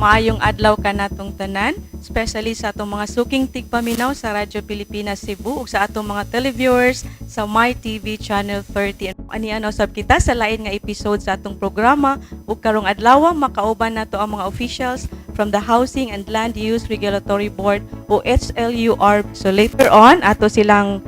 Maayong adlaw kanatong tanan, especially sa atong mga suking tigpaminaw sa Radyo Pilipinas Cebu ug sa atong mga televiewers sa My TV Channel 30. Ania usab kita sa lain nga episode sa atong programa ug karong adlaw makauban nato ang mga officials from the Housing and Land Use Regulatory Board o HLUR. So later on ato silang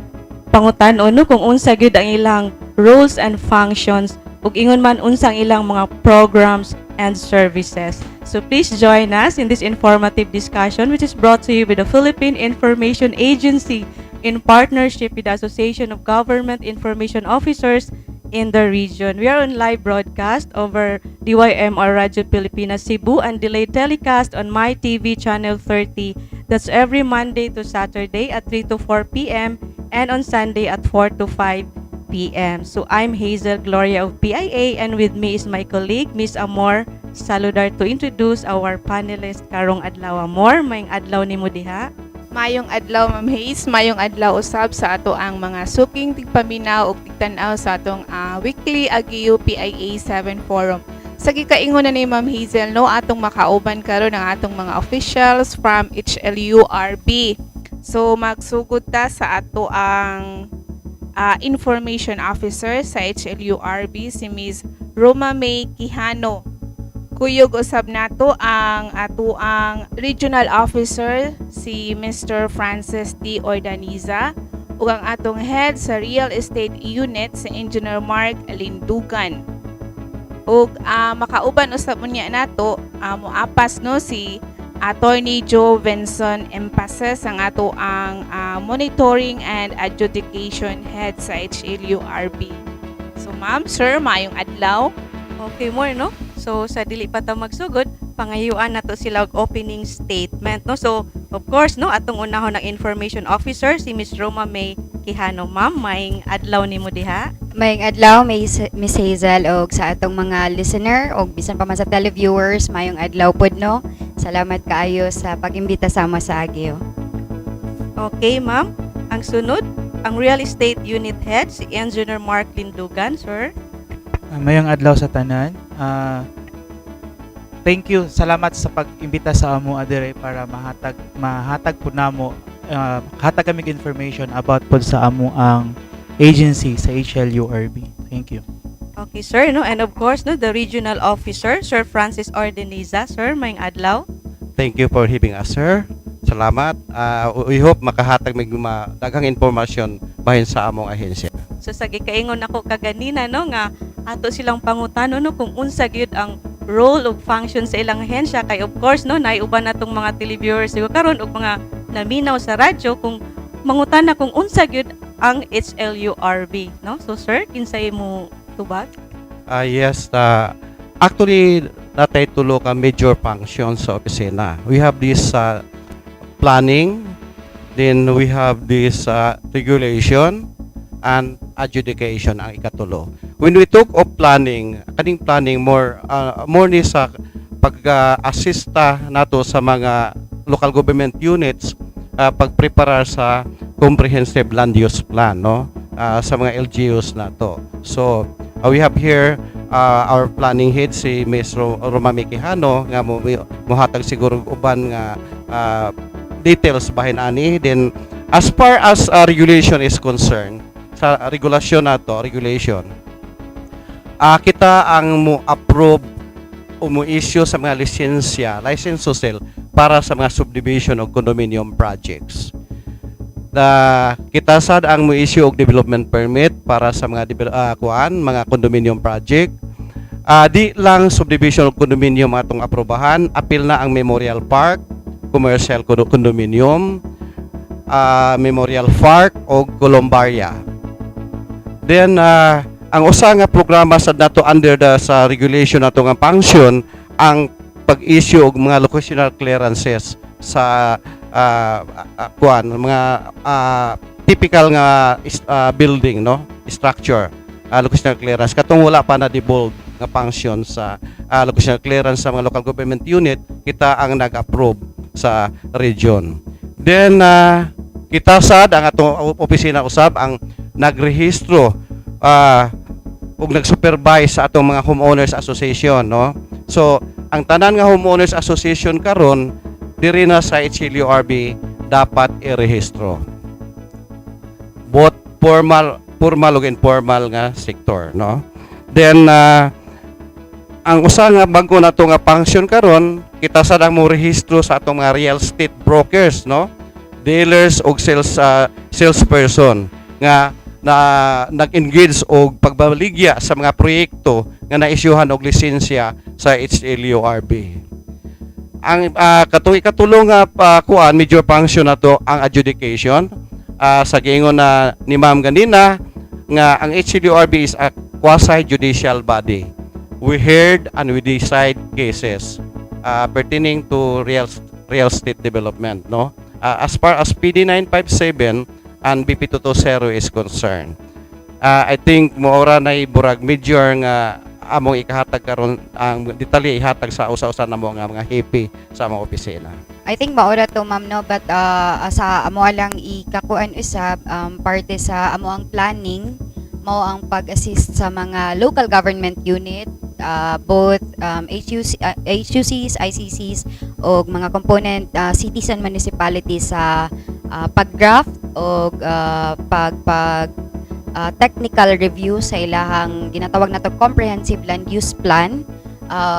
pangutan-on, no, kung unsa gyud ang ilang roles and functions ug ingon man unsang ilang mga programs and services. So please join us in this informative discussion, which is brought to you by the Philippine Information Agency in partnership with the Association of Government Information Officers in the region. We are on live broadcast over DYMR Radyo Pilipinas Cebu and delayed telecast on My TV Channel 30. That's every Monday to Saturday at 3 to 4 p.m. and on Sunday at 4 to 5 p.m. So I'm Hazel Gloria of PIA, and with me is my colleague, Miss Amor Saludar, to introduce our panelist karong adlaw. Amor, maayong adlaw nimo diha. Maayong adlaw, Ma'am Hayes, maayong adlaw usab sa atoang mga suking tigpaminaw ug tigtan-aw sa atong weekly Agiyo PIA 7 Forum. Sa gikaingon na ni Ma'am Hazel, no, atong makauban karon ang atong mga officials from HLURB. So magsugod ta sa atoang information officer sa HLURB, si Ms. Roma May Quijano. Kuyog usab nato ang atoang regional officer, si Mr. Francis D. Ordaniza, ug ang atong head sa real estate unit, si Engineer Mark Lindugan. Ug makauban usab unya nato, moapas, no, si Attorney Joe Vinson Empases, ang atoang monitoring and adjudication head sa HLURB. So ma'am, sir, maayong adlaw. Okay, Amor, no? So, sa dili pa ta magsugod, pangayuan nato sila og opening statement, no? So, of course, no, atong unahon ang information officer, si Miss Roma May Quijano. Ma'am, maayong adlaw nimo diha. Maayong adlaw, Miss Hazel, og sa atong mga listener og bisan pa man sa televiewers, maayong adlaw pod, no. Salamat kaayo sa pag-imbita sa amo sa Agio. Okay, ma'am. Ang sunod, ang real estate unit head, si Engineer Mark Lindugan, sir. Maayong adlaw sa tanan. Thank you. Salamat sa pag-imbita sa amo adire para mahatag mahatag po namo hatag kami information about po sa amo ang agency sa HLURB. Thank you. Okay, sir, no? And of course, no, the regional officer, Sir Francis Ordeniza. Sir, maayong adlaw. Thank you for having us, sir. Salamat. We hope makahatag mig daghang impormasyon bahin sa among ahensya. So sa gikaingon nako kaganina, no, nga ato silang pangutano, no, kung unsa gyud ang role ug function sa ilang ahensya, kay of course, no, naay uban natong mga televiewers siguro karon ug mga naminaw sa radyo kung mangutana kung unsa gyud ang HLURB, no? So sir, kinsay mo tubag? Yes, actually naa tay tulo ka major functions sa opisina. We have this planning, then we have this regulation and adjudication ang ikatulo. When we talk of planning, kaning planning more ni sa pag-assista nato sa mga local government units pagpreparar sa comprehensive land use plan, no, sa mga LGUs nato. So we have here our planning head, si Ms. Roma Quijano, nga mo mohatag siguro og uban nga details bahin ani. Then as far as regulation is concerned, sa regulasyon nato, regulation, kita ang mo approve o mo issue sa mga lisensya, license to sell para sa mga subdivision o condominium projects. Kita sad ang mo issue og development permit para sa mga kuan, mga condominium project. Di lang subdivision o condominium atong aprobahan, apil na ang Memorial Park, commercial condominium, Memorial Park o Columbaria. Then ang usa nga programa sad nato under the sa regulation nato nga function ang pag-issue og mga locational clearances sa kuan, mga typical nga building, no, structure, locational clearance katong wala pa na devolved nga function sa locational clearance sa mga local government unit. Kita ang nag-approve sa region. Then kita sad, ang atong opisina usab ang nagrehistro ug nag-supervise sa atong mga homeowners association, no? So ang tanan nga homeowners association karon diri na sa HLURB dapat irehistro, both formal ug informal nga sector, no? Then ang usa nga bag-o nato nga function karon, kita sad ang mo rehistro sa atong mga real estate brokers, no, dealers og salesperson nga na nag-engage og pagbaligya sa mga proyekto nga na-isyuhan og lisensya sa HLURB. Ang katong ikatulo nga kuan, major function nato ang adjudication. Sa giingon na ni Ma'am ganina nga ang HLURB is a quasi judicial body. We heard and we decide cases pertaining to real estate development, no, as far as PD 957 and BP 220 is concerned. I think mao ra na burag major nga among ikahatag karon, ang detalye ihatag sa usa-usa namo nga mga hepe sa among opisina. I think mao ra to, ma'am, no, but sa amo lang ikakuan usab, parte sa amo ang planning mao ang pag-assist sa mga local government unit, both HUC, HUCs, ICCs o mga component cities and municipalities sa pag-draft o pag pag technical review sa ilahang ginatawag nato comprehensive land use plan.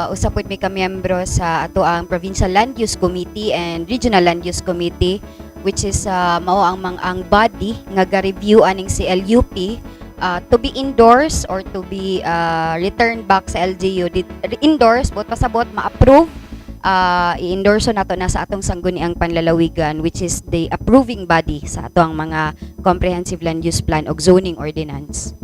Usa pud mi ka miyembro sa ato ang Provincial Land Use Committee and Regional Land Use Committee, which is mao ang ang body nga ga-review aning CLUP to be endorsed or to be returned back sa LGU. Endorse, buot pasabot ma-approve, i-endorse nato na sa atong Sangguniang Panlalawigan, which is the approving body sa ato ang mga comprehensive land use plan og zoning ordinance.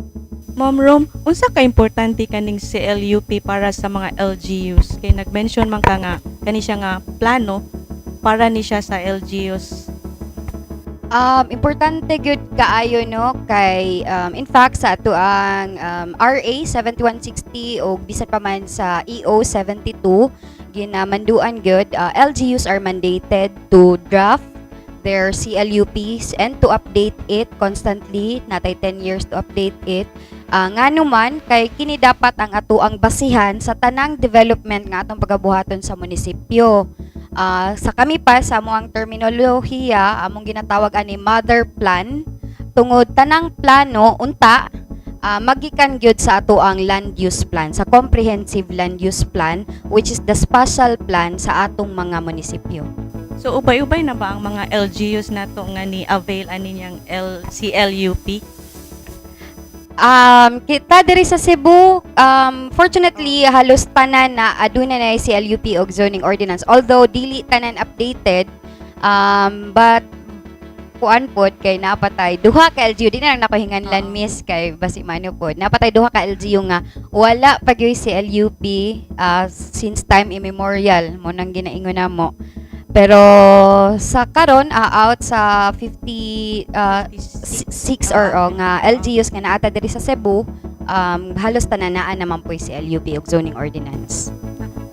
Ma'am Rom, unsa ka importante kaning CLUP para sa mga LGUs? Kay nag-mention man ka nga kani siya nga plano para ni siya sa LGUs. Importante gyud kaayo, no, kay in fact sa ato ang RA 7160 o bisan pa man sa EO 72, ginamanduan gyud, LGUs are mandated to draft their CLUPs and to update it constantly. Naa tay 10 years to update it. Ngano man kay kini dapat ang ato ang basihan sa tanang development nga atong pagabuhaton sa munisipyo. Sa kami pa sa among terminolohiya, among ginatawag ani mother plan tungod tanang plano unta magikan gyud sa ato ang land use plan, sa comprehensive land use plan, which is the spatial plan sa atong mga munisipyo. So ubay-ubay na ba ang mga LGUs nato nga ni avail ani niyang CLUP? Kita diri sa Cebu, fortunately halos tanan na aduna na CLUP og zoning ordinance. Although dili tanan updated, but kuan pod kay napatay duha ka LGU, di na lang nako hinganlan, miss, kay basi mano pod. Napatay duha ka LGU nga wala pa gyud CLUP since time immemorial mao nang ginaingon namo. Pero sa karon, out sa 50 six or oh, nga LGUs nga naa ta diri sa Cebu, halos tanan naa naman po CLUP ug zoning ordinance.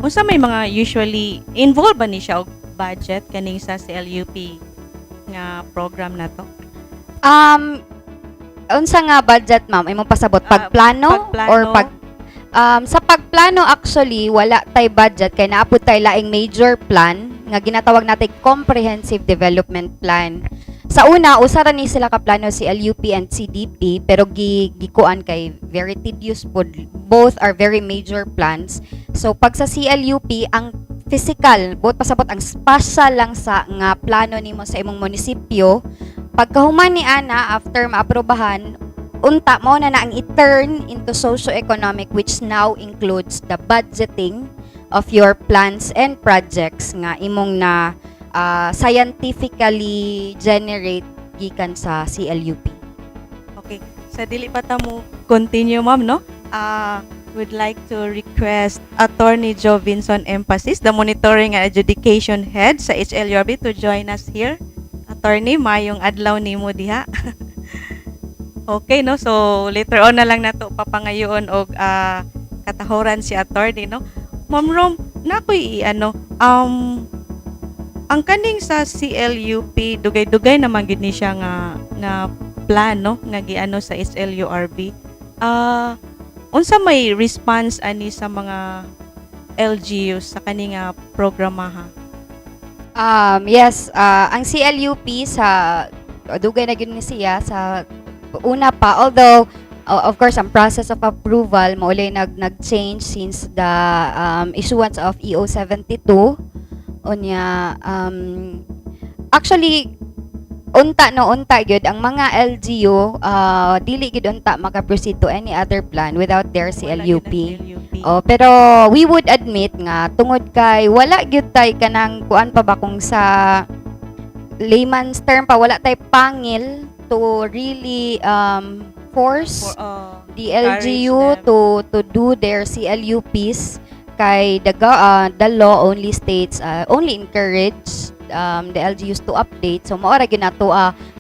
Unsa may mga usually involved ba ni siya og budget kaning sa CLUP nga program na to? Unsa nga budget, ma'am, imong pasabot? Pagplano, pagplano. Or pag sa pagplano, actually wala tay budget kay naa pud tay laing major plan nga ginatawag natin comprehensive development plan. Sa una, usa ra ni sila ka plano, CLUP and CDP, pero gikuan kay very tedious pod. Both are very major plans. So pag sa CLUP, ang physical, buot pasabot ang spatial lang sa nga plano nimo sa imong munisipyo. Pagkahuman ni ana, after maaprobahan, unta mao na na ang i-turn into socio-economic, which now includes the budgeting of your plans and projects nga imong na scientifically generate gikan sa CLUP. Okay. Sa dili pa ta mo continue, ma'am, no? Would like to request Attorney Joe Vinson Emphasis, the Monitoring and Adjudication Head sa HLURB, to join us here. Attorney, mayong adlaw nimo diha. Okay, no? So, later on na lang nato papangayoon og katahoran si attorney, no? Ma'am Rom, nakoy ano, ang kaning sa CLUP, dugay-dugay naman gid ni siya nga plan, no, nga giano sa HLURB. Unsa may response ani sa mga LGUs sa kani nga programa ha? Yes, ang CLUP sa dugay na gyud ni siya sa una pa, although of course ang process of approval maulay nag-change since the issuance of EO 72. Unya actually unta no, unta gyud ang mga LGU dili gyud unta maka-proceed to any other plan without their Wala gyud CLUP. Ang CLUP. Oh, pero we would admit nga tungod kay wala gyud tay kanang kuan pa ba, kung sa layman's term pa, wala tay pangil to really force For, the encourage LGU them. to do their CLUPs kay the law only states, only encourage the LGUs to update. So mao ra gyud nato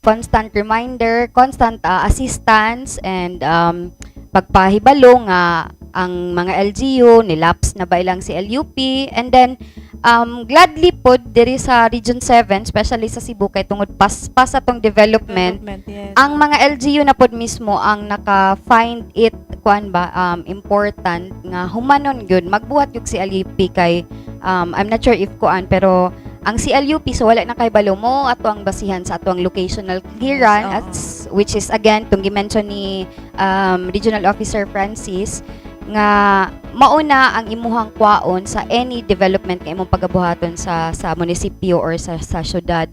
constant reminder, constant assistance and pagpahibalo nga ang mga LGU nilapse na ba ilang CLUP. And then gladly pod diri sa Region 7, especially sa Cebu, kay tungod paspas atong development, development, yes. ang mga LGU na pod mismo ang naka-find it kuan ba, important nga humanon gyud magbuhat yung CLUP kay I'm not sure if kuan, pero ang CLUP, so wala na kay balo mo ato ang basihan sa ato ang locational clearance, which is again tung gi-mention ni Regional Officer Francis nga mauna ang imuhang kwaon sa any development nga imong pagabuhaton sa munisipyo or sa syudad.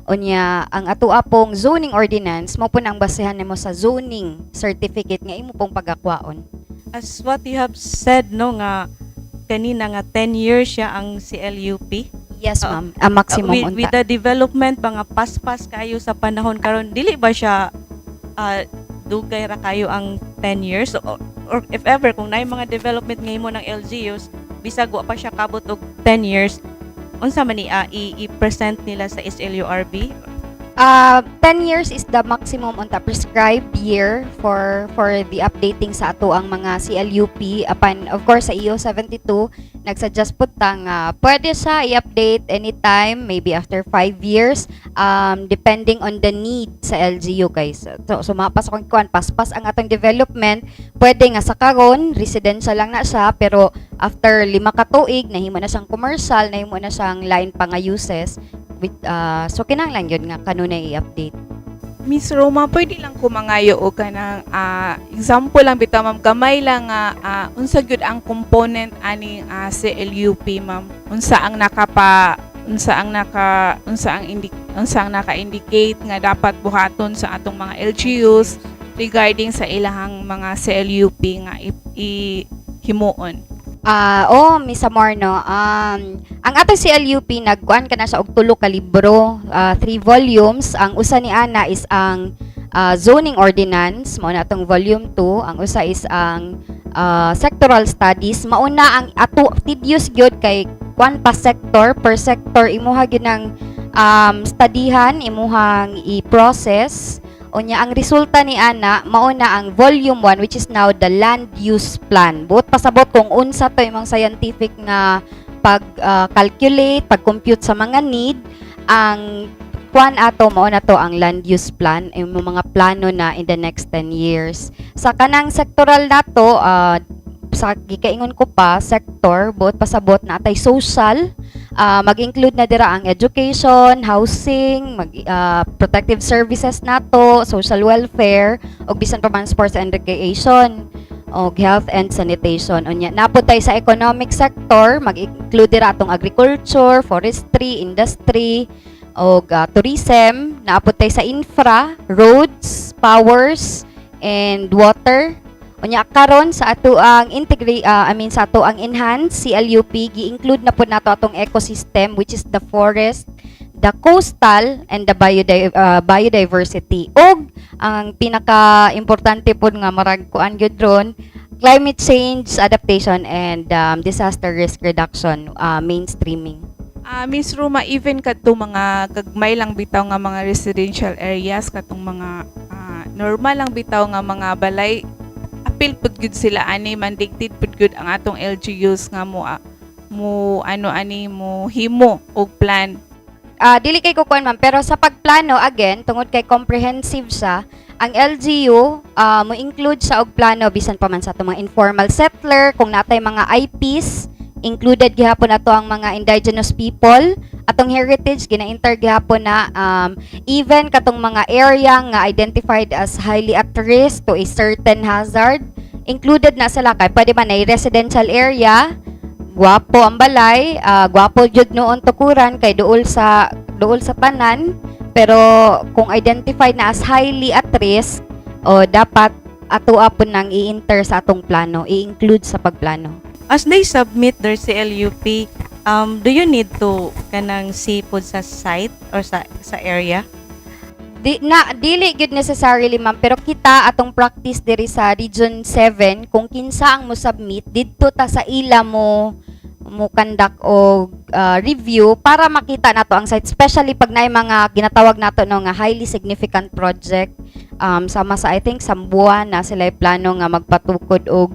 Unya, ang ato pong zoning ordinance, mao po na ang basehan nimo sa zoning certificate nga imo pong pagakwaon. As what you have said, no, nga kanina nga 10 years siya ang CLUP. Yes, Oo. ma'am. Ang maximum With unta. the development ba nga paspas kayo sa panahon karon, dili ba siya dugay ra kayo ang 10 years? Or if ever kung naay mga development ngaymo ng LGUs, bisag wa pa siya kabot og 10 years, unsa man ni i-present nila sa HLURB? 10 years is the maximum unta prescribed year for the updating sa ato ang mga CLUP. Apan of course sa EO 72 nagsuggest pud ta nga pwede siya i-update anytime, maybe after 5 years, depending on the need sa LGU guys. So mapas akong kuan, paspas ang atong development, pwede nga sa karon residential lang na siya, pero after 5 ka tuig nahimo na siyang commercial, nahimo na siyang lain pa nga uses with so kinahanglan yun nga kanunay i-update. Miss Roma, pwede lang ko mangayo og kanang example lang bitaw, ma'am, gamay lang nga unsa gyud ang component aning CLUP, ma'am? Unsa ang naka unsa ang indi, unsa ang naka-indicate nga dapat buhaton sa atong mga LGUs regarding sa ilahang mga CLUP nga i himuon? Oh, Miss Amor, no. Ang atong CLUP nagkuan ka na siya og tulo ka libro, three volumes. Ang usa ni ana is ang zoning ordinance, mao na atong volume 2. Ang usa is ang sectoral studies. Mauna ang ato tedious gyud kay kuan pa, sector per sector imuha gyud ng studyhan, imuhang i-process. Unya ang resulta ni ana mao na ang volume 1, which is now the land use plan. Buot pasabot kung unsa to imong scientific nga pag calculate, pag compute sa mga need, ang kuan ato mao na to ang land use plan, imong mga plano na in the next 10 years. Sa kanang sectoral nato, sa gikaingon ko pa sector, buot pasabot na atay social, mag-include na dira ang education, housing, mag protective services nato, social welfare, ug bisan pa man sports and recreation, og health and sanitation. Unya napod tay sa economic sector, mag-include dira atong agriculture, forestry, industry, og tourism. Naapod tay sa infra, roads, powers, and water. Unya karon sa ato ang integrate, I mean sa ato ang enhanced CLUP, gi-include na pod nato atong ecosystem, which is the forest, the coastal and the biodiversity. Og ang pinaka importante pod nga marag kuan gyud ron, Climate change adaptation and disaster risk reduction mainstreaming. Miss Ruma, even kadto mga gagmay lang bitaw nga mga residential areas, katong mga normal lang bitaw nga mga balay, apil pud gyud sila ani, mandated pud gyud ang atong LGUs nga mo ano ani, mo himo og plan? Dili kay kukuan, ma'am, pero sa pagplano, again, tungod kay comprehensive siya ang LGU, mo include sa og plano bisan pa man sa atong mga informal settler, kung natay mga IPs, included gihapon ato ang mga indigenous people, atong heritage gina-enter gihapon na, even katong mga area nga identified as highly at risk to a certain hazard, included na sila, kay pwede man na residential area, gwapo ang balay, gwapo jud noon tukuran kay duol sa tanan, pero kung identified na as highly at risk, o dapat ato po nang i-enter sa atong plano, i-include sa pagplano. As they submit their CLUP, do you need to kanang see pod sa site or sa area? Di na dili gyud necessarily, ma'am, pero kita, atong practice diri sa Region 7, kung kinsa ang mo submit didto ta sa ila mo conduct og review para makita nato ang site, especially pag naay mga ginatawag nato, no, nga highly significant project, sama sa, I think, Sambuan na sila plano nga magpatukod og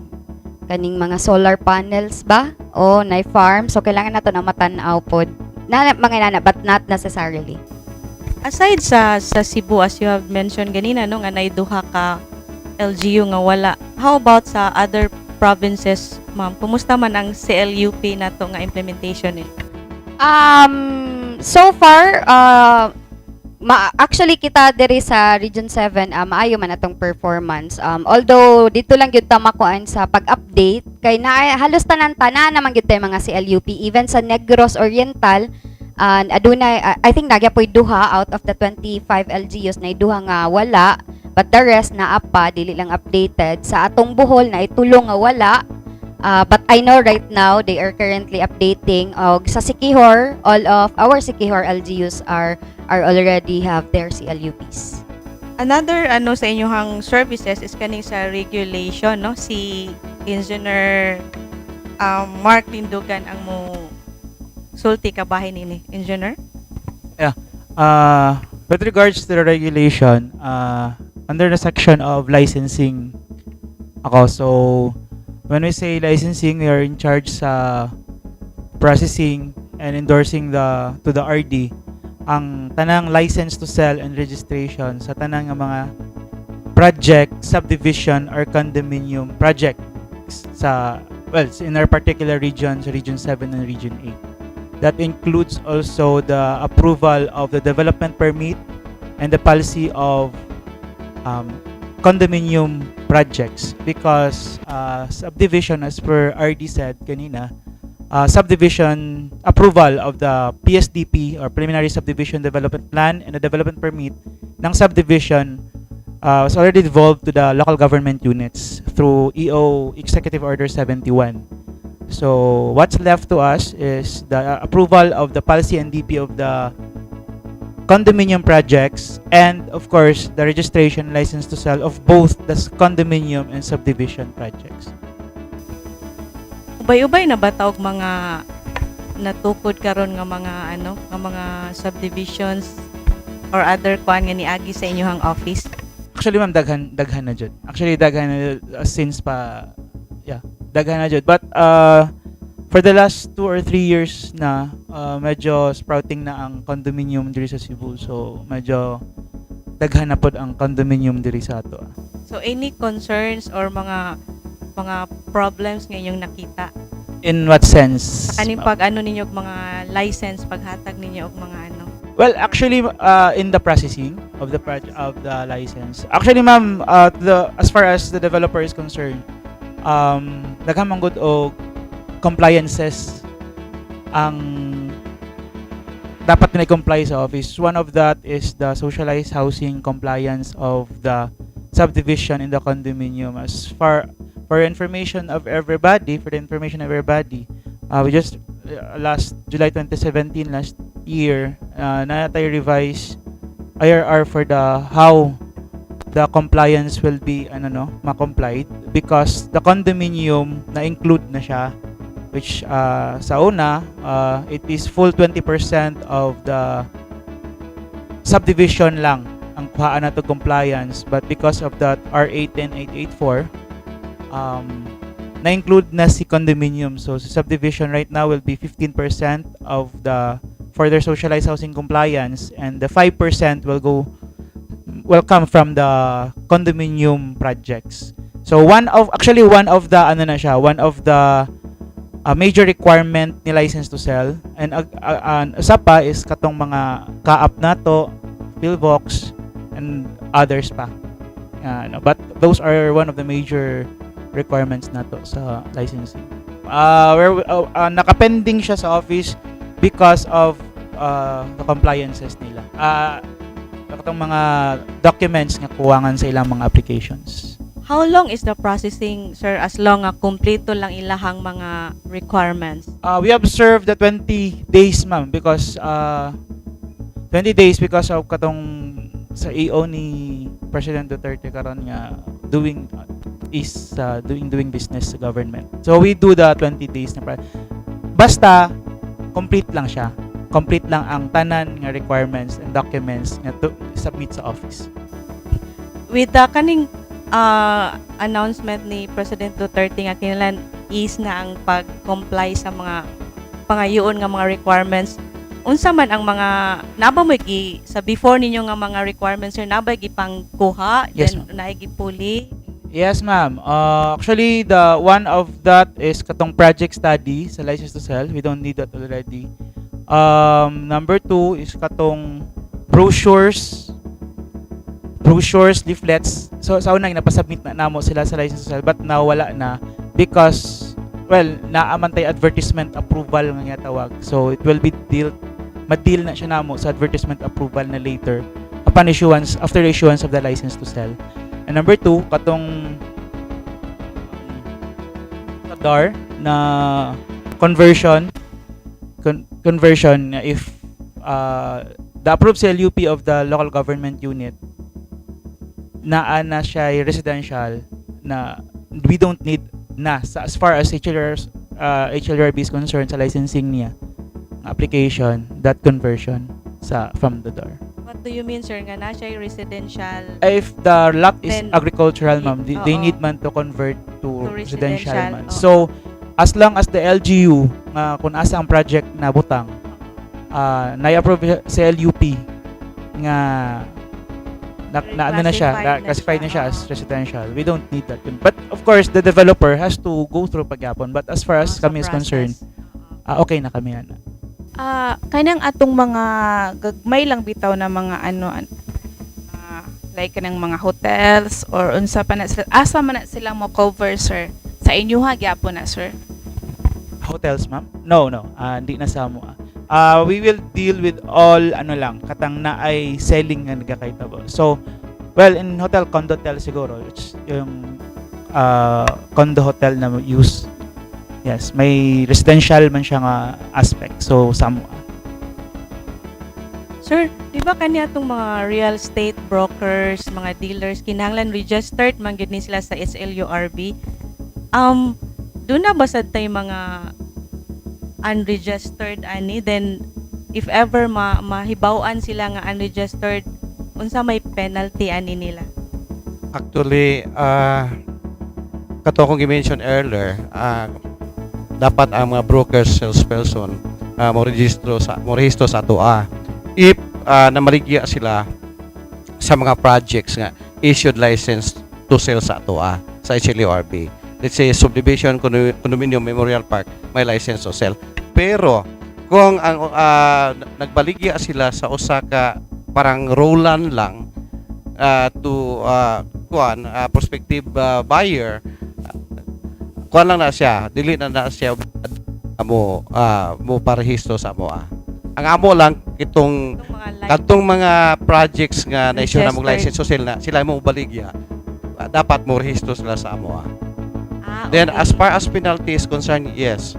kaning mga solar panels ba o nay farm, so kailangan nato na matan-aw pod na mga nana, but not necessarily. Aside sa Cebu, as you have mentioned ganina, no, nga nay duha ka LGU nga wala. How about sa other provinces, ma'am? Kumusta man ang CLUP nato nga implementation eh? So far, actually kita diri sa Region 7, maayo man atong performance. Although dito lang gyud ta makuan sa pag-update kay na halos tanan tanan naman gyud tay mga CLUP, even sa Negros Oriental, adunay, I think nagyapoy duha out of the 25 LGUs na duha nga wala, but the rest naa pa, dili lang updated. Sa atong Bohol na itulo nga wala. But I know right now they are currently updating. Og sa Siquijor, all of our Siquijor LGUs are already have their CLUPs. Another ano sa inyong services is kaning sa regulation, no? Si Engineer Mark Lindugan ang mo sulti kabahin nini. Engineer? With regards to the regulation, under the section of licensing ako, so when we say licensing, we are in charge sa processing and endorsing the to the RD ang tanang license to sell and registration sa tanang nga mga project, subdivision or condominium projects sa, well, in our particular region, sa Region 7 and Region 8. That includes also the approval of the development permit and the policy of condominium projects because subdivision, as per RD said kanina, subdivision approval of the PSDP or preliminary subdivision development plan and the development permit ng subdivision was already devolved to the local government units through EO Executive Order 71. So what's left to us is the approval of the policy and DP of the condominium projects and, of course, the registration license to sell of both the condominium and subdivision projects. Ubay-ubay na ba ta og mga natukod karon nga mga ano nga mga subdivisions or other kuan nga niagi sa inyong office? Actually, ma'am, daghan daghan na jud. Actually, daghan na since pa, yeah, daghan na jud. But for the last 2 or 3 years na, medyo sprouting na ang condominium diri sa Cebu. So medyo daghan na pod ang condominium diri sa ato. So any concerns or mga problems nga inyong nakita? In what sense? Sa kaning pag ano ninyo og mga license, paghatag ninyo og mga ano? Well, actually, in the processing of the project of the license. Actually, ma'am, the as far as the developer is concerned, daghan man gud og compliances ang dapat na comply sa office. One of that is the socialized housing compliance of the subdivision in the condominium. As far for information of everybody, for the information of everybody, we just last July 2017, last year, na tayo revise IRR for the how the compliance will be ano, no, ma-complied because the condominium na include na siya, which sa una, it is full 20% of the subdivision lang ang kuhaan na to compliance, but because of that RA 10884, na-include na si condominium. So sa subdivision right now will be 15% of the further socialized housing compliance and the 5% will come from the condominium projects. So one of actually one of the ano na siya, one of the major requirement ni license to sell and usa pa is katong mga CAAP nato, Phivolcs and others pa. Ano, but those are one of the major requirements nato sa licensing. Nakapending siya sa office because of the compliances nila. Katong mga documents nga kuwangan sa ilang mga applications. How long is the processing, sir, as long nga kumpleto lang ilahang mga requirements? We observed the 20 days, ma'am, because 20 days because of katong sa EO ni President Duterte karon nga doing is doing doing business sa government. So we do the 20 days na basta complete lang siya. Complete lang ang tanan nga requirements and documents nga to submit sa office. With the kaning announcement ni President Duterte nga kinahanglan is na ang pag-comply sa mga pangayoon nga mga requirements, unsa man ang mga naba mo gi sa before ninyo nga mga requirements, sir, naba gipangkuha Yes, then naay gipuli? Yes, ma'am. Actually, the one of that is katong project study sa license to sell. We don't need that already. Number two is katong brochures, leaflets. So sa una napasubmit na namo sila sa license to sell, but now wala na because, well, naa man tay advertisement approval nga tawag. So it will be deal ma-deal na siya namo sa advertisement approval na later upon issuance, after the issuance of the license to sell. And number two, katong DAR na conversion na if the approved CLUP of the local government unit naa na siya ay residential na, we don't need na sa as far as HLURB is concerned sa licensing niya application, that conversion sa from the DAR. What do you mean, sir, nga na siya residential? If the lot is agricultural, ma'am, they need man to convert to To residential, residential, man. Oo. So, as long as the LGU nga kung asa ang project na butang, na-approve sa LUP nga na ano na siya, Reclassified na classified na siya, siya as oo. Residential. We don't need that. But of course, the developer has to go through pagyapon. But as far as Oo, sa kami is concerned, process. Oo. Okay na kami ana. Kanang atong mga gagmay lang bitaw na mga ano like kanang mga hotels or unsa pa na sila, asa man na sila mo cover, sir? Sa inyo ha gyapon na, sir? Hotels, ma'am? No. Hindi na sa amo. We will deal with all ano lang, katang na ay selling nga nagakaitabo. So, well, in hotel, condo hotel siguro, it's yung condo hotel na use. Yes, may residential man siya nga aspect. So, sa amo. Sir, di ba kani atong mga real estate brokers, mga dealers, kinahanglan registered man gyud ni sila sa HLURB? Duna ba sad tay mga unregistered ani? Then if ever ma mahibaw-an sila nga unregistered, unsa may penalty ani nila? Actually, kato akong gi-mention earlier, dapat ang mga brokers, salesperson, mo rehistro sa atoa. If namaligya sila sa mga projects nga issued license to sell sa atoa sa HLURB. Let's say subdivision, condominium, memorial park, may license to sell. Pero kung ang nagbaligya sila sa usa ka parang rollan lang to kuan prospective buyer, kuan lang na siya, dili na na siya mo parehistro sa amo. Ang amo lang itong Itong mga kadtong mga projects nga na issue na mong Registered. license to sell na sila mo baligya, dapat mo rehistro sila sa amo. Then as far as penalty is concerned, yes.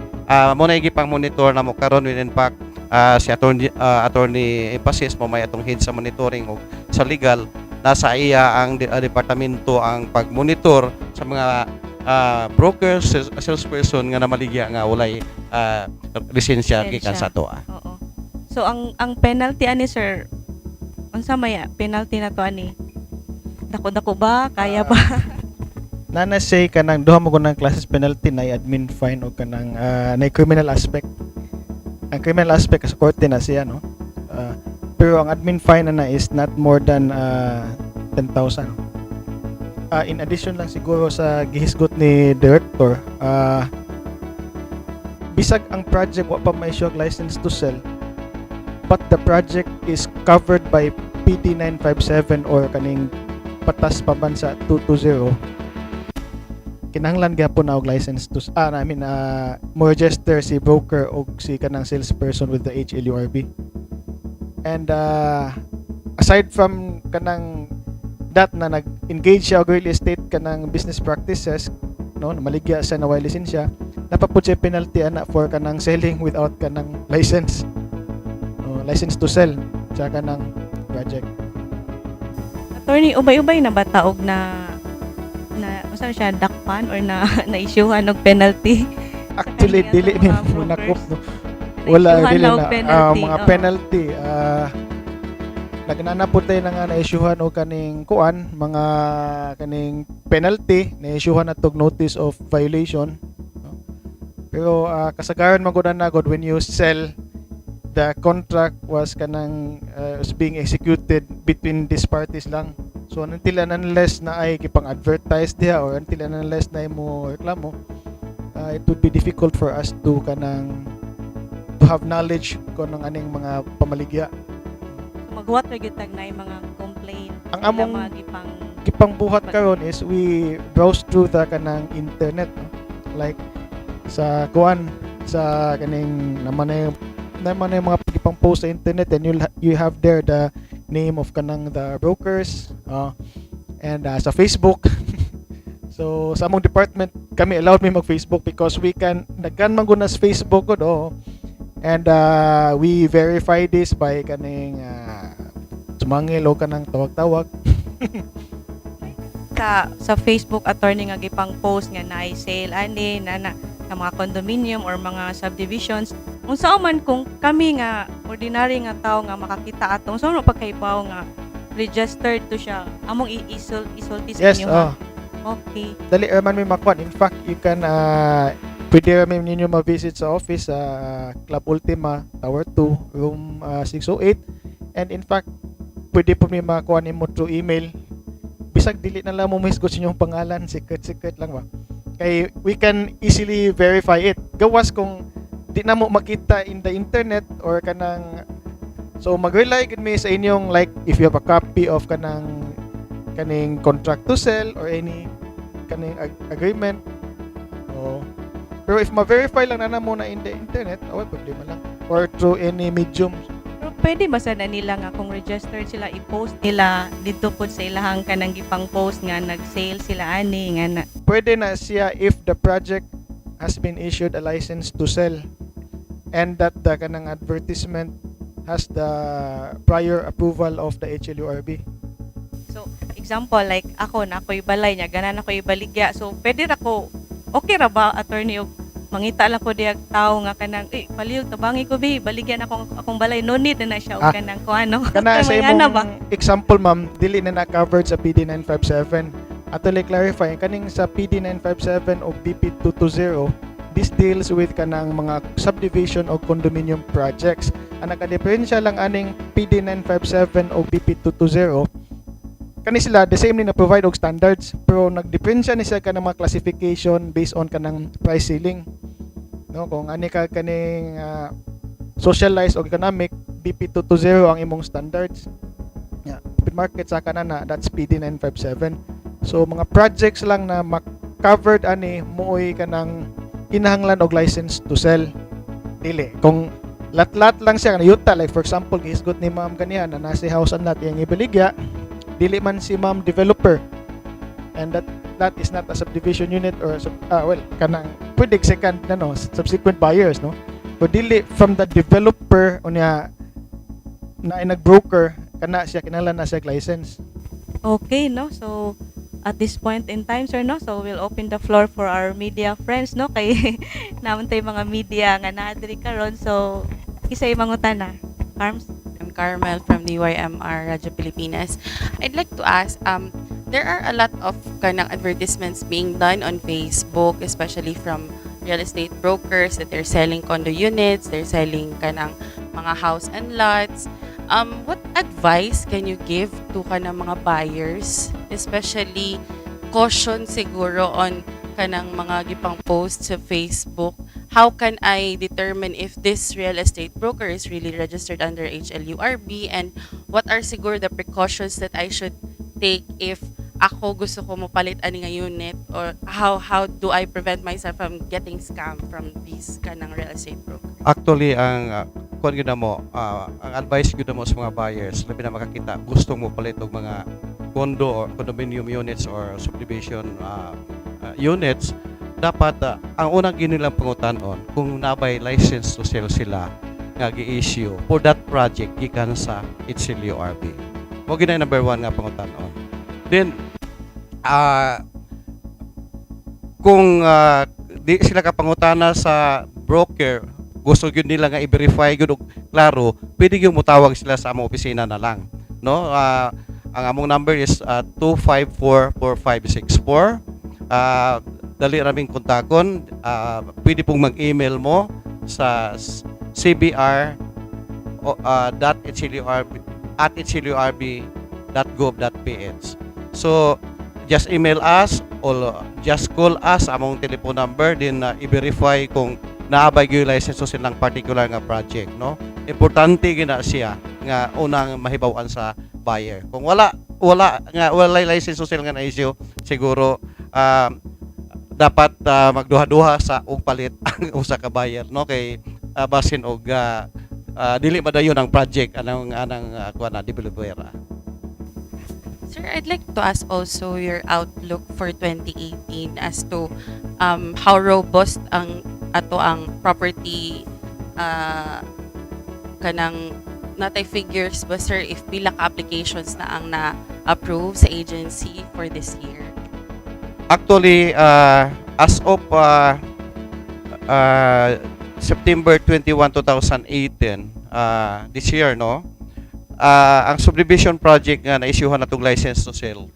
Mo na pang monitor na mo karon when in fact si attorney Emphasis mo may atong head sa monitoring o sa legal. Nasa iya ang departamento ang pagmonitor sa mga brokers, salesperson nga namaligya nga walay lisensya gikan Lisensya. sa atoa. Oo. So ang penalty ani, sir, unsa may penalty na to ani? Dako-dako ba? Kaya ba? Nana say kanang duha mo kunang classes penalty na admin fine o kanang na criminal aspect. Ang criminal aspect sa korte na siya, no. Pero ang admin fine na is not more than 10,000. In addition lang siguro sa gihisgot ni director, bisag ang project wa pa may issue og license to sell, but the project is covered by PD 957 or kaning Batas Pambansa 220, kinahanglan gyapon na og license to I mean, mo register si broker og si kanang salesperson with the HLURB. And aside from kanang that na nag-engage siya og real estate kanang business practices, no, maligya siya na way lisensya, napapud siya penalty ana for kanang selling without kanang license, no, license to sell sa kanang project. Attorney, ubay-ubay na ba taog na unsa siya, dakpan or na na-issuehan og penalty? Actually, Sa dili kanya mi mga munakop, brokers? No. Wala, Na-issuehan dili na og na penalty, mga oo. penalty, nagnana po tayo na nga na-issuehan og kaning kuan, mga kaning penalty, na-issuehan na tog notice of violation, no? Pero kasagaran man gud na god when you sell, the contract was kanang was being executed between these parties lang. So until and unless na ay gipang advertise diha or until and unless na mo reklamo, it would be difficult for us to kanang to have knowledge kung ang aning mga pamaligya. So, maghuwat ra gyud tag naay mga complaint. Ang sila among mga gipang gipangbuhat karon is we browse through the kanang internet, no? Like sa kuan, sa kaning naman na yung mga gipang post sa internet and you have there the name of kanang the brokers and sa Facebook. So sa among department kami, allowed mi mag Facebook because we can nagkan man gud na sa Facebook ko do and we verify this by kaning sumangil o kanang tawag-tawag. Sa Facebook, attorney, nga gipang post nga naay sale ani na na mga condominium or mga subdivisions, unsa man kung kami nga ordinary nga tao nga makakita ato, unsa man pagkaibaw nga registered to siya among isulti sa Yes, inyo, ha? Oh. Okay. Dali man may makuan. In fact, you can pwede ra man ninyo ma-visit sa office sa Club Ultima, Tower 2, room 608. And in fact, pwede po may makuha nimo through email. Bisag dili na lang mo mahisgot sa inyong pangalan, secret secret lang ba. Kay we can easily verify it. Gawas kung di na mo makita in the internet or kanang, so mag-rely gud mi sa inyong, like if you have a copy of kanang kaning contract to sell or any kaning agreement. Oh. Pero if ma-verify lang na mo na in the internet, oh, problema lang. Or through any medium. Pero pwede ba sana nila nga kung registered sila, i-post nila dito po sa ilahang kanang gipang post nga nag-sale sila ani nga na? Pwede na siya if the project has been issued a license to sell and that the kanang advertisement has the prior approval of the HLURB. So, example, like ako na ako'y balay niya, ganan ako ibaligya. So, pwede ra ko, okay ra ba, attorney, og mangita lang ko diyag tao nga kanang, "Eh, palihog tabangi ko bi, baligyan akong balay"? No need na na siya og kanang kung ano. Kana sa May ana imong ba? Example, ma'am, dili na na-covered sa PD 957. Ato lang clarify kaning sa PD 957 o BP 220, this deals with kanang mga subdivision o condominium projects. Ang nakadiferensya lang aning PD 957 o BP 220, kani sila the same ni na provide og standards, pero nagdiferensya ni siya kanang mga classification based on kanang price ceiling, no? Kung ani ka kaning socialized o economic, BP 220 ang imong standards. Yeah. Open market sa kanan na, that's PD 957. So mga projects lang na covered ani mooy kanang kinahanglan og license to sell. Dili kung lat-lat lang siya kana yuta, like for example gihisgot ni ma'am kaniya na nasa house and lot iyang ibaligya, dili man si ma'am developer and that that is not a subdivision unit or well, kanang pwede second na, no, subsequent buyers, no, but dili from the developer unya na ay nag-broker, kana siya kinahanglan na siya og license. Okay, no? So, at this point in time, sir, no? So, we'll open the floor for our media friends, no? Kay naa man tay mga media nga naa diri karon. So, kisay mangutana. Carms? I'm Carmel from the YMR Radyo Pilipinas. I'd like to ask, there are a lot of kanang advertisements being done on Facebook, especially from real estate brokers that they're selling condo units, they're selling kanang mga house and lots. What advice can you give to kanang mga buyers, especially caution siguro on kanang mga gipang post sa Facebook? How can I determine if this real estate broker is really registered under HLURB, and what are siguro the precautions that I should take if ako gusto ko mopalit ani nga unit, or how do I prevent myself from getting scammed from these kanang real estate broker? Actually, ang kuan gyud mo, ang advice gyud mo sa mga buyers, labi na makakita gusto mo palit og mga condo or condominium units or subdivision units, dapat ang unang ginilang pangutanon kung naa bay license to sell sila nga gi-issue for that project gikan sa HLURB. Mao gyud number one nga pangutanon. Then kung di sila kapangutana sa broker, gusto gyud nila nga i-verify gyud og klaro, pwede gyud mutawag sila sa among opisina na lang, no? Ang among number is 2544564. Dali raming kontakon. Pwede pong mag-email mo sa cbr.hlurb@hlurb.gov.ph. So just email us or just call us among telephone number, then i-verify kung naa bay gyud license sa silang particular nga project, no? Importante gina siya nga unang mahibaw-an sa buyer. Kung wala wala nga wala license to sell nga na-issue, siguro dapat magduha-duha sa og palit ang usa ka buyer, no, kay basin og dili madayon ang project anang kuan na developer. Sir, I'd like to ask also your outlook for 2018 as to how robust ang ato ang property, kanang naa tay figures ba, sir, if pila ka applications na ang na-approve sa agency for this year? Actually, as of September 21, 2018, this year, no? Ang subdivision project nga na-issuehan natong license to sell,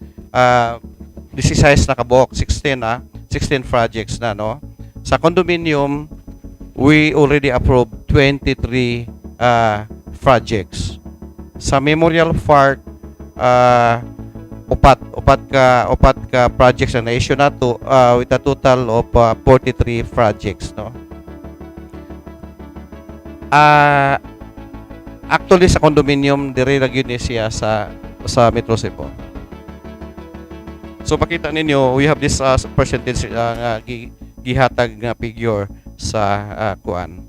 16 na kabuok, 16 na, 16 projects na, no? Sa condominium, we already approved 23 projects. Sa Memorial Park, upat ka projects na na-issue nato with a total of 43 projects, no? Actually, sa condominium dire ra gyud ni siya sa Metro Cebu. So pakita ninyo, we have this percentage nga gihatag nga figure sa kuan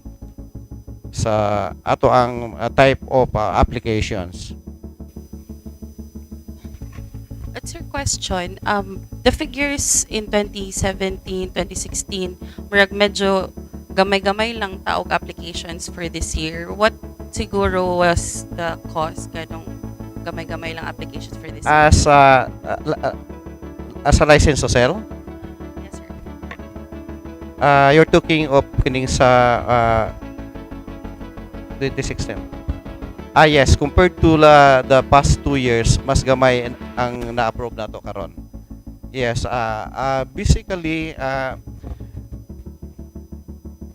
sa ato ang type of applications. But sir, question, the figures in 2017, 2016, murag medyo gamay-gamay lang ta og applications for this year. What siguro was the cause ganong gamay-gamay lang applications for this year? As a license to sell? Yes, sir. You're talking of kining sa 2016. Ah yes, compared to the past 2 years, mas gamay ang na-approve nato karon. Yes, basically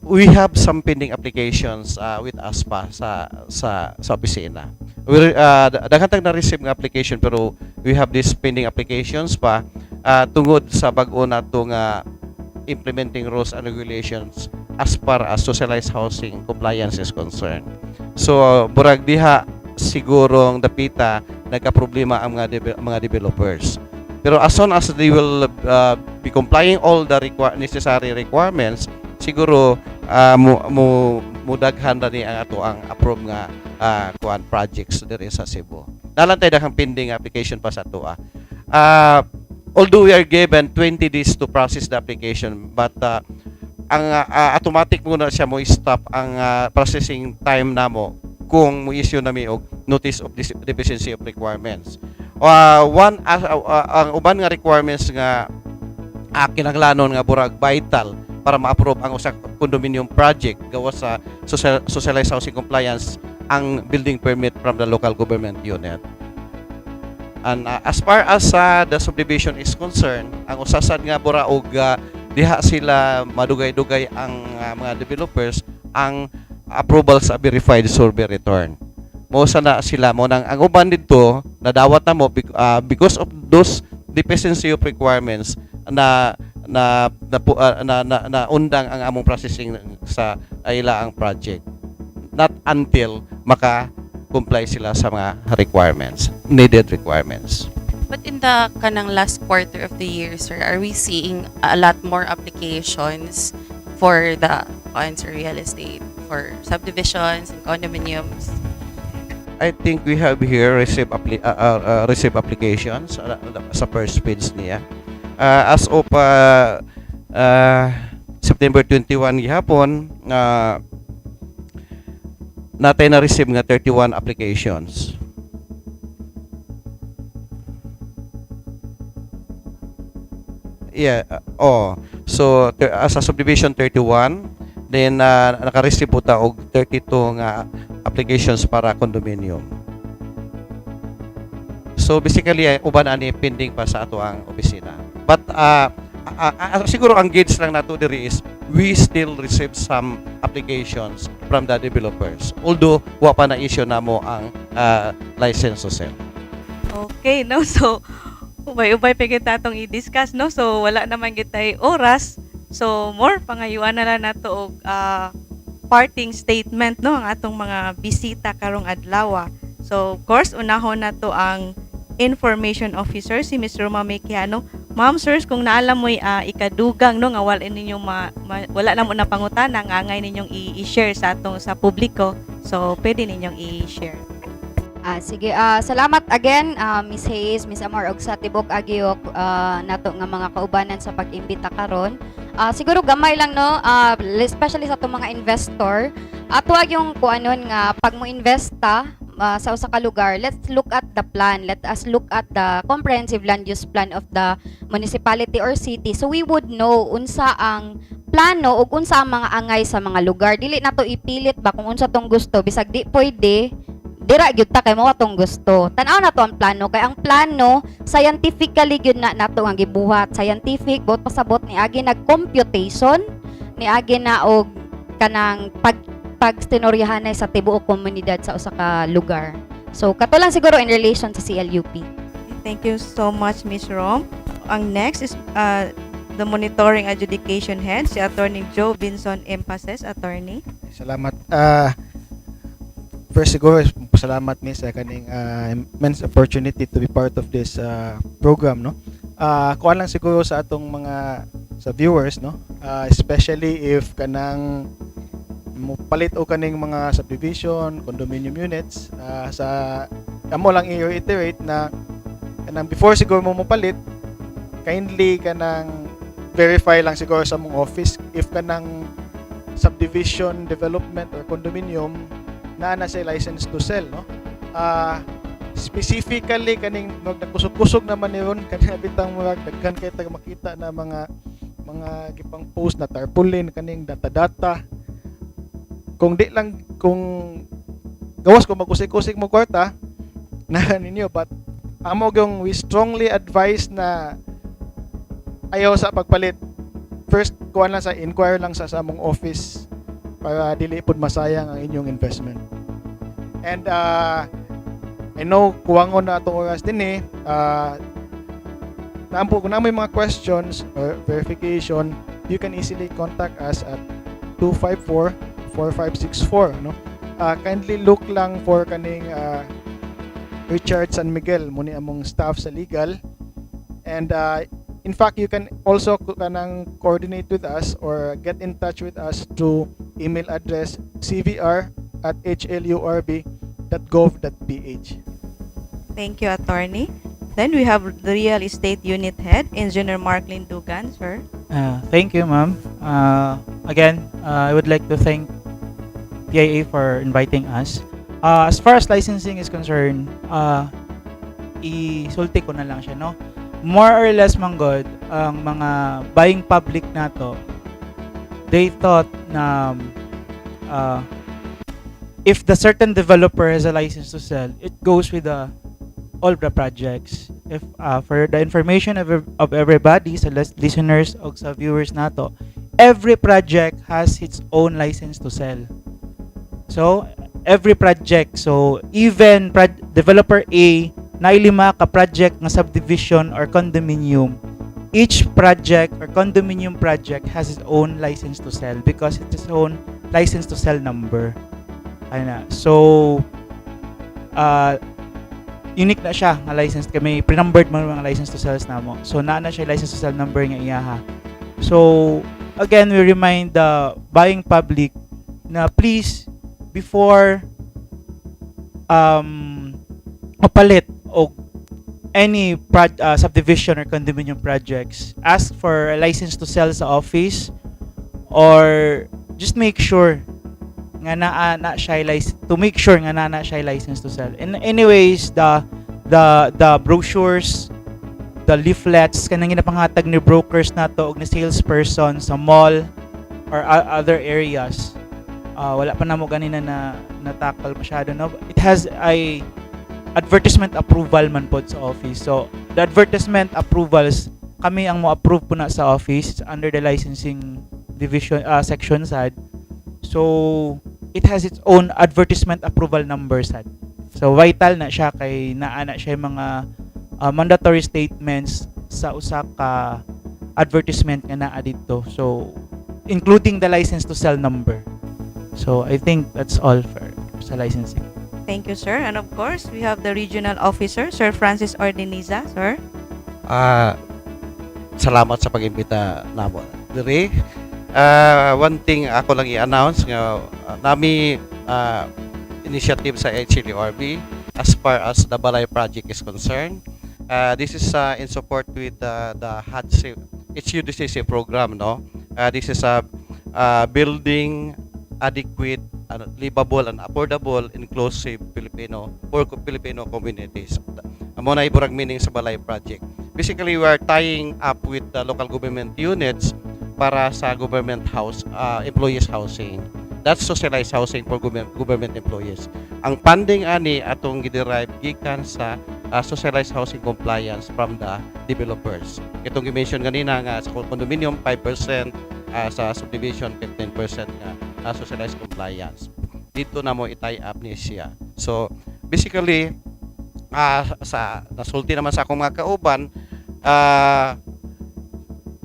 we have some pending applications with us pa sa opisina. We daghan tag na-receive nga application, pero we have these pending applications pa tungod sa bag-o nato nga implementing rules and regulations as far as socialized housing compliance is concerned. So, murag diha siguro ang dapita nagka-problema ang mga developers. Pero as soon as they will be complying all the necessary requirements, siguro mo mudaghan na ni ang ato ang approve nga kuan projects diri sa Cebu. Naa lang tay daghang pending application pa sa atoa. Although we are given 20 days to process the application, but ang automatic muna siya mo stop ang processing time namo kung mo issue nami og notice of deficiency of requirements. One, ang uban nga requirements nga kinahanglanon nga burag vital para ma-approve ang usa ka condominium project gawas sa socialized housing compliance, ang building permit from the local government unit. And as far as the subdivision is concerned, ang usa sad nga bura og diha sila madugay-dugay ang mga developers, ang approval sa verified survey return. Mo sa na sila mo nang ang uban didto nadawat na mo because of those deficiency of requirements na na na, na, na, na undang ang among processing sa ila ang project, not until maka comply sila sa mga requirements, needed requirements. But in the kanang last quarter of the year, sir, are we seeing a lot more applications for the funds or real estate for subdivisions and condominiums? I think we have here receive applications sa first page niya. As of September 21 gihapon, natay na receive nga 31 applications. Yeah, oh. So as a subdivision 31, then naka-receive po ta og 32 nga applications para condominium. So basically ay uban ani pending pa sa ato ang opisina. But siguro ang gauge lang nato diri is we still receive some applications from the developers. Although wa pa na issue namo ang license to sell. Okay, no? So, ubay-ubay pa kita atong i-discuss, no? So, wala naman kitay oras. So, more pangayuan na lang nato og parting statement, no, ang atong mga bisita karong adlaw. So, of course, unahon nato ang information officer, si Ms. Roma Mekiano. Ma'am, sirs, kung naalam mo'y ikadugang, no, nga wala ninyo wala na mo na pangutana nga angay ninyong i-share sa atong sa publiko. So, pwede ninyong i-share. Ah, sige, salamat again, Miss Hayes, Miss Amor, ug sa tibok Aguio nato nga mga kaubanan sa pag-imbita karon. Siguro gamay lang, no, especially sa atong mga investor. Ato yung kuanon nga pag mo investa sa usa ka lugar, let's look at the plan. Let us look at the comprehensive land use plan of the municipality or city so we would know unsa ang plano ug unsa ang mga angay sa mga lugar. Dili nato ipilit ba kung unsa tong gusto, bisag di pwede dira gyud ta kay mao atong gusto. Tan-aw na to ang plano kay ang plano scientifically gyud na nato ang gibuhat. Scientific, buot pasabot niagi nag computation, niagi na og kanang pag pagstinuryahanay sa tibuok komunidad sa usa ka lugar. So kato lang siguro in relation sa CLUP. Thank you so much, Ms. Rom. Ang next is the Monitoring Adjudication Head, si Attorney Joe Vinson Empases. Attorney. Salamat. First siguro, pasalamat mi sa kaning immense opportunity to be part of this program, no. Kuan lang siguro sa atong mga sa viewers, no. Especially if kanang mo palit o kaning mga subdivision, condominium units, sa amo lang i-reiterate na kanang before siguro mo mopalit, kindly kanang verify lang siguro sa mong office if kanang subdivision development or condominium naa na siya license to sell, no. Specifically kaning nagkusog-kusog naman ni ron kaning bitang murag daghan kay tag makita na mga gipang post na tarpaulin, kaning data-data. Kung di lang, kung gawas kung magkusik-kusik mo kwarta na ninyo, but amo gyung we strongly advise na ayaw sa pagpalit. First, kuan lang sa inquire lang sa among office para dili pud masayang ang inyong investment. And I know kuwangon na atong oras din eh. Naampo kung naa may mga questions or verification, you can easily contact us at 254-4564, no. Kindly look lang for kaning Richard San Miguel mo ni among staff sa legal, and in fact you can also kanang coordinate with us or get in touch with us through email address cvr@hlurb.gov.ph. Thank you, Attorney. Then we have the Real Estate Unit Head, Engineer Mark Lindugan, sir. Thank you, ma'am. Again, I would like to thank PIA for inviting us. As far as licensing is concerned, Isulti ko na lang siya, no? More or less manggod ang mga buying public nato, they thought na if the certain developer has a license to sell, it goes with the all the projects. If for the information of everybody, sa listeners o sa viewers nato, every project has its own license to sell. So, every project, so even developer A na lima ka project nga subdivision or condominium, each project or condominium project has its own license to sell because it's its own license to sell number. Ana. So, unique na siya nga license kay may pre-numbered man mga license to sell namo. So naa na siya license to sell number nga iyaha. So again, we remind the buying public na please, before mapalit og any subdivision or condominium projects, ask for a license to sell sa office or just make sure nga naa na siya license, to make sure nga naa na siya license to sell. And anyways, the brochures, the leaflets kanang ginapanghatag ni brokers nato og ni salesperson sa mall or other areas. Wala pa namo ganina na na-tackle masyado, no? It has a advertisement approval man pod sa office. So, the advertisement approvals, kami ang mo approve po na sa office under the licensing division section sad. So, it has its own advertisement approval number sad. So, vital na siya kay naa na siya yung mga mandatory statements sa usa ka advertisement nga naa didto. So, including the license to sell number. So, I think that's all for sa licensing. Thank you, sir. And of course, we have the regional officer, Sir Francis Ordeniza. Sir. Salamat sa pag-imbita namo diri. One thing ako lang i-announce nga nami initiative sa HLURB as far as the Balay project is concerned. This is in support with the HUDC, HUDCC program, no? This is a building adequate, livable and affordable inclusive Filipino for Filipino communities. Amo na iburag meaning sa Balay project. Basically, we are tying up with the local government units para sa government house employees housing. That's socialized housing for government employees. Ang funding ani atong gi-derive gikan sa socialized housing compliance from the developers. Itong gi-mention ganina nga sa condominium 5%, sa subdivision 15% nga socialized compliance. Dito na mo i-tie up ni siya. So basically, sa nasulti naman sa akong mga kauban,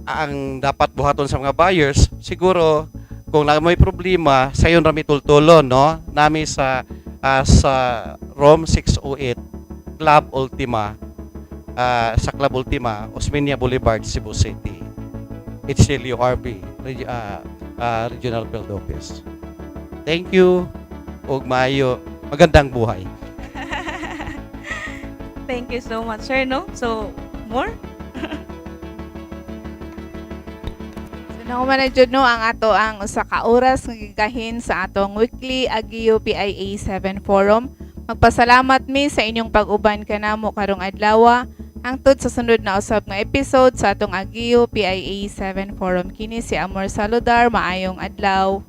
ang dapat buhaton sa mga buyers siguro, kung na may problema, sayon rami tultulon, no? Nami sa Room 608, Club Ultima, sa Club Ultima, Osmeña Boulevard, Cebu City, HLURB Regional Field Office. Thank you ug maayo magandang buhay. Thank you so much, sir. No? So, more? So nahuman na jud, no, ang ato ang usa ka oras nga gigahin sa atong weekly Agio PIA 7 Forum. Magpasalamat mi sa inyong pag-uban kanamo karong adlaw. Hangtod sa sunod na usab nga episode sa atong Agio PIA 7 Forum. Kini si Amor Saludar, maayong adlaw.